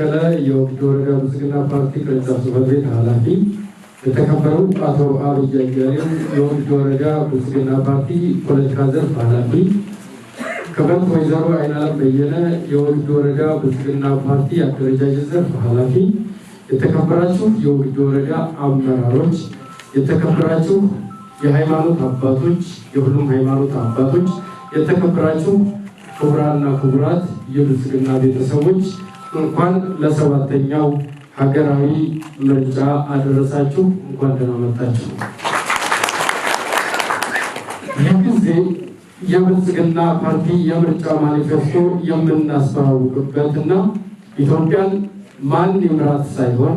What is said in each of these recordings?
ታከለ የወግዲ ወረዳ ብልጽግና ፓርቲ ቅርንጫፍ ጽሕፈት ቤት ኃላፊ፣ የተከበሩ አቶ አብይ አያሌው የወግዲ ወረዳ ብልጽግና ፓርቲ ፖለቲካ ዘርፍ ኃላፊ፣ ክብርት ወይዘሮ አይናለም በየነ የወግዲ ወረዳ ብልጽግና ፓርቲ አደረጃጀት ዘርፍ ኃላፊ፣ የተከበራችሁ የወግዲ ወረዳ አመራሮች፣ የተከበራችሁ የሃይማኖት አባቶች፣ የሁሉም ሃይማኖት አባቶች፣ የተከበራችሁ ክቡራንና ክቡራት የብልጽግና ቤተሰቦች፣ እንኳን ለሰባተኛው ሀገራዊ ምርጫ አደረሳችሁ። እንኳን ደህና መጣችሁ። ይህ ጊዜ የብልጽግና ፓርቲ የምርጫ ማኒፌስቶ የምናስተዋውቅበትና ኢትዮጵያን ማን ይምራት ሳይሆን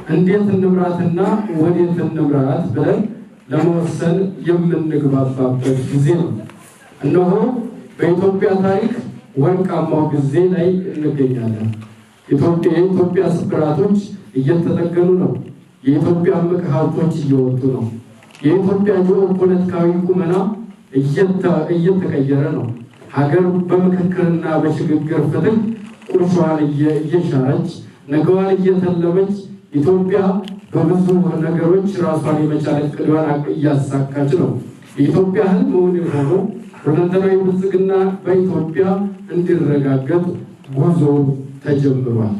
እንዴት እንምራትና ወዴት እንምራት ብለን ለመወሰን የምንግባባበት ጊዜ ነው። እነሆ በኢትዮጵያ ታሪክ ወርቃማው ጊዜ ላይ እንገኛለን። የኢትዮጵያ ስብራቶች እየተጠገኑ ነው። የኢትዮጵያ እምቅ ሀብቶች እየወጡ ነው። የኢትዮጵያ ጂኦፖለቲካዊ ቁመና እየተቀየረ ነው። ሀገር በምክክርና በሽግግር ፍትህ ቁርሾዋን እየሻረች፣ ነገዋን እየተለመች፣ ኢትዮጵያ በብዙ ነገሮች ራሷን የመቻል እቅዷን እያሳካች ነው። የኢትዮጵያ ህልም እውን የሆነው ሁለንተናዊ ብልጽግና በኢትዮጵያ እንዲረጋገጥ ጉዞ ተጀምሯል።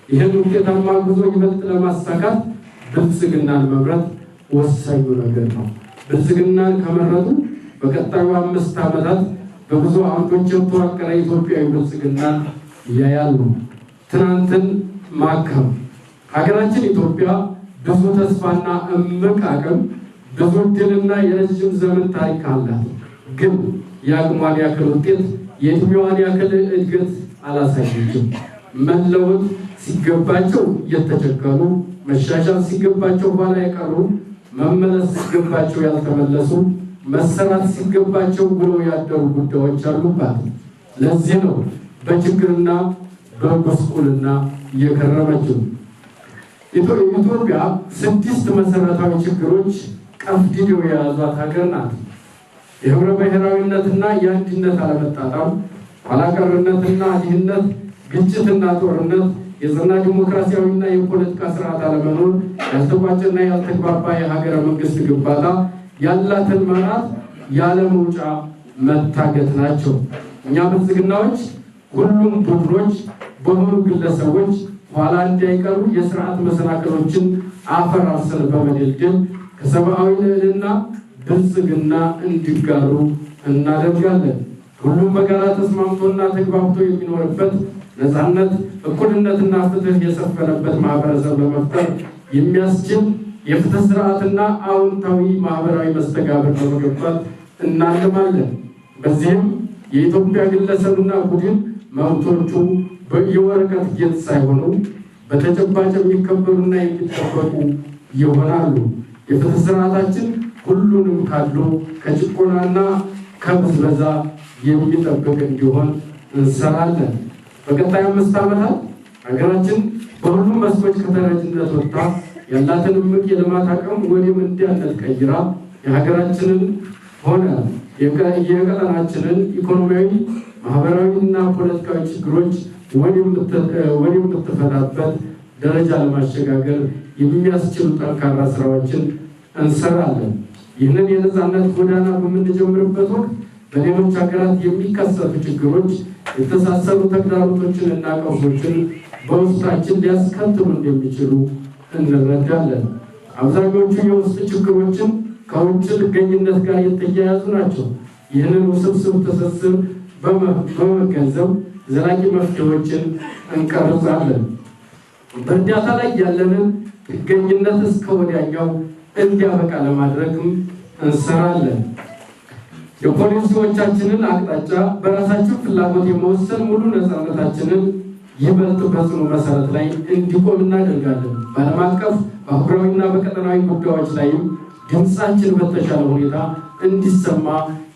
ይህን ውጤታማ ጉዞ ይበልጥ ለማሳካት ብልጽግናን መምረጥ ወሳኙ ነገር ነው። ብልጽግናን ከመረጡ በቀጣዩ 5 ዓመታት በብዙ አምዶች የተዋቀረ ኢትዮጵያዊ ብልጽግናን ያያሉ። ትናንትን ማከም። ሀገራችን ኢትዮጵያ ብዙ ተስፋና እምቅ አቅም፣ ብዙ ድልና የረጅም ዘመን ታሪክ አላት። ግን የአቅሟን ያክል ውጤት፣ የእድሜዋን ያክል እድገት አላሳየችም። መለወጥ ሲገባቸው የተቸከሉ፣ መሻሻል ሲገባቸው ኋላ የቀሩ፣ መመለስ ሲገባቸው ያልተመለሱ፣ መሰራት ሲገባቸው ውለው ያደሩ ጉዳዮች አሉባት። ለዚህ ነው በችግርና በጉስቁልና እየከረመችው። ኢትዮጵያ 6 መሰረታዊ ችግሮች ቀፍድደው የያዟት ሀገር ናት። የህብረ ብሔራዊነትና የአንድነት አለመጣጣም፣ ኋላቀርነትና ድህነት፣ ግጭትና ጦርነት፣ የጸና ዲሞክራሲያዊና የፖለቲካ ስርዓት አለመኖር፣ ያልተቋጨና ያልተግባባ የሀገረ መንግስት ግንባታ፣ ያላትን መራት ያለመውጫ መታገት ናቸው። እኛ ብልጽግናዎች ሁሉም ቡድኖች በሆኑ ግለሰቦች ኋላ እንዳይቀሩ የስርዓት መሰናክሎችን አፈራርሰን በመደልደል ከሰብአዊ ልዕልና ብልጽግና እንዲጋሩ እናደርጋለን። ሁሉም በጋራ ተስማምቶና ተግባብቶ የሚኖርበት፣ ነፃነት፣ እኩልነትና ፍትህ የሰፈነበት ማህበረሰብ ለመፍጠር የሚያስችል የፍትህ ስርዓትና አዎንታዊ ማህበራዊ መስተጋብር ለመገንባት እናልማለን። በዚህም የኢትዮጵያ ግለሰብና ቡድን መብቶቹ የወረቀት ጌጥ ሳይሆኑ በተጨባጭ የሚከበሩና የሚጠበቁ ይሆናሉ። የፍትህ ስርዓታችን ሁሉንም ካድሎ፣ ከጭቆናና ከብዝበዛ የሚጠብቅ እንዲሆን እንሰራለን። በቀጣይ 5 ዓመታት ሀገራችን በሁሉም መስኮች ከተረጅነት ወጥታ፣ ያላትን እምቅ የልማት አቅም ወደ ምንዳነት ቀይራ፣ የሀገራችንን ሆነ የቀጠናችንን ኢኮኖሚያዊ፣ ማህበራዊና ፖለቲካዊ ችግሮች ወደምትፈታበት ደረጃ ለማሸጋገር የሚያስችሉ ጠንካራ ስራዎችን እንሰራለን። ይህንን የነፃነት ጎዳና በምንጀምርበት ወቅት በሌሎች ሀገራት የሚከሰቱ ችግሮች የተሳሰሩ ተግዳሮቶችን እና ቀውሶችን በውስጣችን ሊያስከትሉ እንደሚችሉ እንረዳለን። አብዛኞቹ የውስጥ ችግሮችን ከውጭ ጥገኝነት ጋር የተያያዙ ናቸው። ይህንን ውስብስብ ትስስር በመገንዘብ ዘላቂ መፍትሄዎችን እንቀርጻለን። በእርዳታ ላይ ያለንን ጥገኝነት እስከ ወዲያኛው እንዲያበቃ ለማድረግም እንሰራለን። የፖሊሲዎቻችንን አቅጣጫ በራሳችን ፍላጎት የመወሰን ሙሉ ነፃነታችንን ይበልጥ በጽኑ መሰረት ላይ እንዲቆም እናደርጋለን። በዓለም አቀፍ፣ በአህጉራዊና በቀጠናዊ ጉዳዮች ላይም ድምፃችን በተሻለ ሁኔታ እንዲሰማ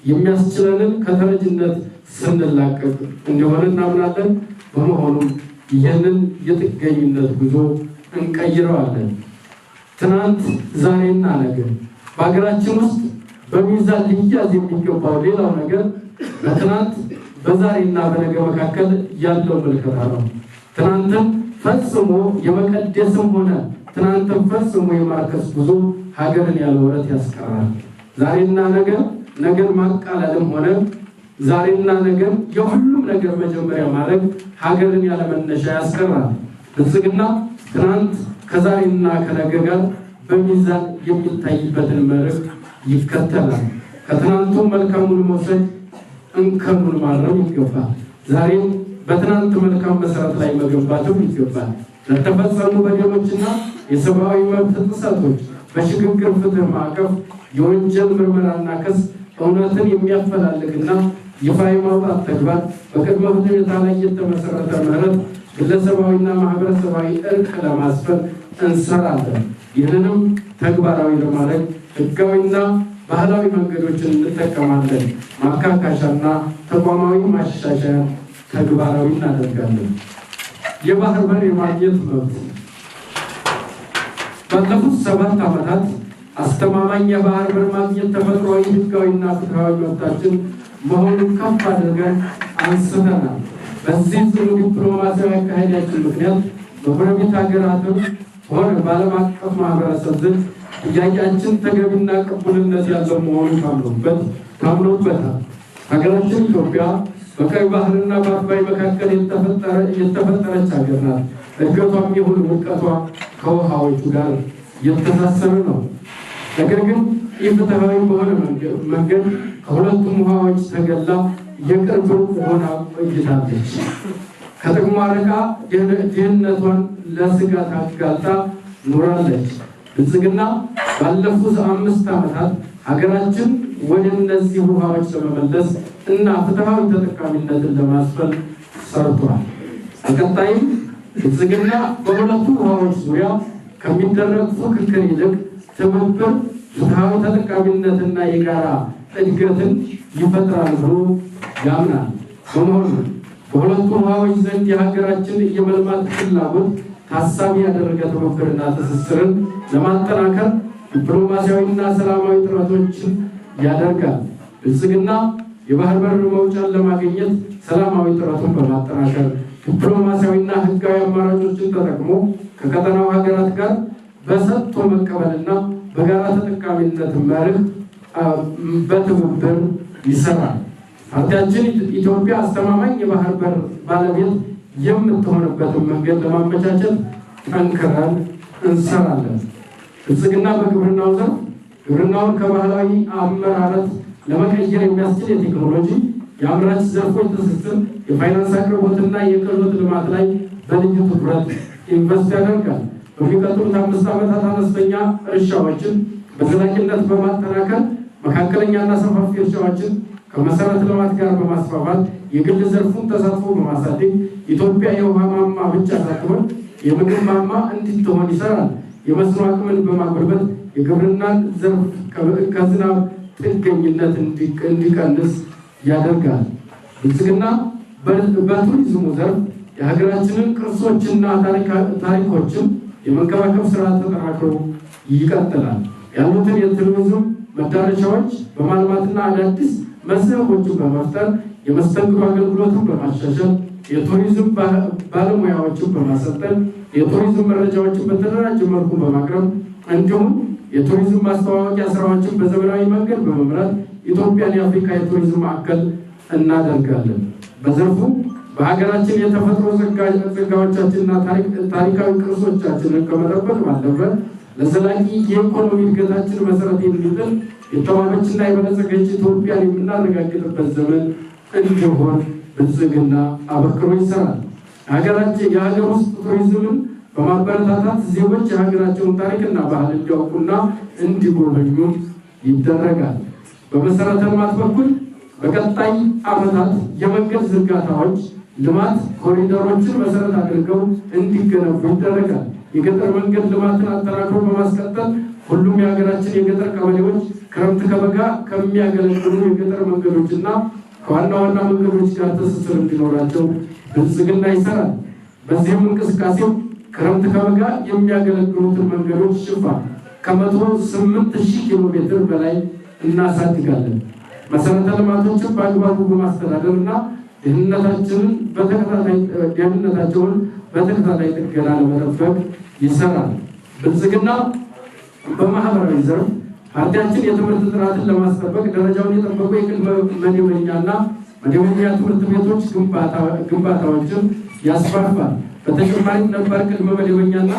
የሚያስችለንን ከተረጅነት ስንላቀቅ እንደሆነ እናምናለን። በመሆኑም ይህንን የጥገኝነት ጉዞ እንቀይረዋለን። ትናንት፣ ዛሬና ነገ። በሀገራችን ውስጥ በሚዛን ሊያዝ የሚገባው ሌላው ነገር በትናንት፣ በዛሬና በነገ መካከል ያለው ምልከታ ነው። ትናንትን ፈጽሞ የመቀደስም ሆነ ትናንትን ፈጽሞ የማርከስ ጉዞ ሀገርን ያለ ወረት ያስቀራል። ዛሬና ነገ ነገን ማቃለልም ሆነ ዛሬና ነገን የሁሉም ነገር መጀመሪያ ማድረግ ሀገርን ያለ መነሻ ያስቀራል። ብልጽግና ትናንት ከዛሬና ከነገ ጋር በሚዛን የሚታይበትን መርህ ይከተላል። ከትናንቱ መልካሙን መውሰድ እንከኑን ማረም ይገባል። ዛሬም በትናንት መልካም መሰረት ላይ መገንባትም ይገባል። ለተፈጸሙ በደሎችና የሰብአዊ መብት ጥሰቶች በሽግግር ፍትህ ማዕቀፍ የወንጀል ምርመራና ክስ እውነትን የሚያፈላልግና ይፋ የማውጣት ተግባር፣ በቅድመ ሁኔታ ላይ የተመሰረተ ምህረት፣ ግለሰባዊና ማህበረሰባዊ እርቅ ለማስፈን እንሰራለን። ይህንንም ተግባራዊ ለማድረግ ህጋዊና ባህላዊ መንገዶችን እንጠቀማለን። ማካካሻና ተቋማዊ ማሻሻያ ተግባራዊ እናደርጋለን። የባህር በር የማግኘት መብት። ባለፉት 7 ዓመታት አስተማማኝ የባህር በር ማግኘት ተፈጥሯዊ፣ ህጋዊና ፍትሐዊ መብታችን መሆኑን ከፍ አድርገን አንስተናል። በዚህ ጽኑ ዲፕሎማሲያዊ አካሄዳችን ምክንያት በጎረቤት ሀገራትም ሆነ በዓለም አቀፍ ማህበረሰብ ዘንድ ጥያቄያችን ተገቢና ቅቡልነት ያለው መሆኑ ታምኖበታል። ሀገራችን ኢትዮጵያ በቀይ ባህርና በአባይ መካከል የተፈጠረች ሀገር ናት። እድገቷም ይሁን ውድቀቷ ከውሃዎቹ ጋር የተሳሰረ ነው። ነገር ግን ኢፍትሐዊ በሆነ መንገድ ከሁለቱም ውሃዎች ተገላ የቅርብ ሩቅ ሆና ቆይታለች። ከጥቅሟ ርቃ ድህነቷን ለስጋት አጋልጣ ኖራለች። ብልጽግና ባለፉት 5 ዓመታት ሀገራችን ወደ እነዚህ ውሃዎች ለመመለስ እና ፍትሐዊ ተጠቃሚነትን ለማስፈን ሰርቷል። በቀጣይም ብልጽግና በሁለቱ ውሃዎች ዙሪያ ከሚደረግ ፉክክር ይልቅ ትብብር፣ ፍትሐዊ ተጠቃሚነትና የጋራ እድገትን ይፈጥራል ብሎ ያምናል። በመሆኑ በሁለቱ ውሃዎች ዘንድ የሀገራችን የመልማት ፍላጎት ታሳቢ ያደረገ ትብብርና ትስስርን ለማጠናከር ዲፕሎማሲያዊና ሰላማዊ ጥረቶችን ያደርጋል። ብልጽግና የባህር በር መውጫን ለማግኘት ሰላማዊ ጥረቱን በማጠናከር፣ ዲፕሎማሲያዊና ሕጋዊ አማራጮችን ተጠቅሞ ከቀጠናው ሀገራት ጋር በሰጥቶ መቀበልና በጋራ ተጠቃሚነት መርህ በትብብር ይሰራል። ፓርቲያችን ኢትዮጵያ አስተማማኝ የባህር በር ባለቤት የምትሆንበትን መንገድ ለማመቻቸት ጠንክረን እንሰራለን። ብልጽግና በግብርናው ዘርፍ ግብርናውን ከባህላዊ አመራረት ለመቀየር የሚያስችል የቴክኖሎጂ፣ የአምራች ዘርፎች ትስስር፣ የፋይናንስ አቅርቦትና የክህሎት ልማት ላይ በልዩ ትኩረት ኢንቨስት ያደርጋል። በሚቀጥሉት 5 ዓመታት አነስተኛ እርሻዎችን በዘላቂነት በማጠናከር፣ መካከለኛና ሰፋፊ እርሻዎችን ከመሰረተ ልማት ጋር በማስፋፋት፣ የግል ዘርፉን ተሳትፎ በማሳደግ ኢትዮጵያ የውሃ ማማ ብቻ ሳትሆን የምግብ ማማ እንድትሆን ይሰራል። የመስኖ አቅምን በማጎልበት የግብርናን ዘርፍ ከዝናብ ጥገኝነት እንዲቀንስ ያደርጋል። ብልጽግና በቱሪዝሙ ዘርፍ የሀገራችንን ቅርሶችና ታሪኮችን የመንከባከብ ስራ ተጠናክሮ ይቀጥላል። ያሉትን የቱሪዝም መዳረሻዎች በማልማትና አዳዲስ መስህቦችን በመፍጠር፣ የመስተንግዶ አገልግሎትን በማሻሻል፣ የቱሪዝም ባለሙያዎችን በማሰልጠን፣ የቱሪዝም መረጃዎችን በተደራጀ መልኩ በማቅረብ፣ እንዲሁም የቱሪዝም ማስተዋወቂያ ስራዎችን በዘመናዊ መንገድ በመምራት ኢትዮጵያን የአፍሪካ የቱሪዝም ማዕከል እናደርጋለን። በዘርፉ በሀገራችን የተፈጥሮ ጸጋዎቻችንና ታሪካዊ ቅርሶቻችንን ከመጠበቅ ባለፈ ለዘላቂ የኢኮኖሚ እድገታችን መሰረት የሚጥል የተዋበችና የበለጸገች ኢትዮጵያን የምናረጋግጥበት ዘመን እንዲሆን ብልጽግና አበክሮ ይሰራል። ሀገራችን የሀገር ውስጥ ቱሪዝምን በማበረታታት ዜጎች የሀገራቸውን ታሪክና ባህል እንዲያውቁና እንዲጎበኙ ይደረጋል። በመሰረተ ልማት በኩል በቀጣይ ዓመታት የመንገድ ዝርጋታዎች ልማት ኮሪደሮችን መሰረት አድርገው እንዲገነቡ ይደረጋል። የገጠር መንገድ ልማትን አጠናክሮ በማስቀጠል ሁሉም የሀገራችን የገጠር ቀበሌዎች ክረምት ከበጋ ከሚያገለግሉ የገጠር መንገዶችና ከዋና ዋና መንገዶች ጋር ትስስር እንዲኖራቸው ብልጽግና ይሰራል። በዚህም እንቅስቃሴው ክረምት ከበጋ የሚያገለግሉትን መንገዶች ሽፋን ከ108,000 ኪሎ ሜትር በላይ እናሳድጋለን። መሰረተ ልማቶችን በአግባቡ በማስተዳደር እና ደህንነታችንን በተከታታይ ደህንነታቸውን በተከታታይ ጥገና ለመጠበቅ ይሰራል። ብልጽግና በማህበራዊ ዘርፍ ፓርቲያችን የትምህርት ጥራትን ለማስጠበቅ ደረጃውን የጠበቁ የቅድመ መደበኛና መደበኛ ትምህርት ቤቶች ግንባታዎችን ያስፋፋል። በተጨማሪም ነባር ቅድመ መደበኛና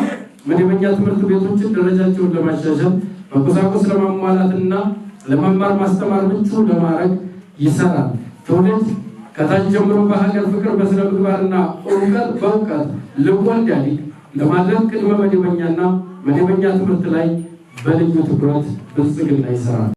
መደበኛ ትምህርት ቤቶችን ደረጃቸውን ለማሻሻል፣ በቁሳቁስ ለማሟላትና ለመማር ማስተማር ምቹ ለማድረግ ይሰራል። ትውልድ ከታች ጀምሮ በሀገር ፍቅር፣ በስነ ምግባርና በእውቀት ልቆ እንዲያድግ ለማድረግ ቅድመ መደበኛና መደበኛ ትምህርት ላይ በልዩ ትኩረት ብልጽግና ይሰራል።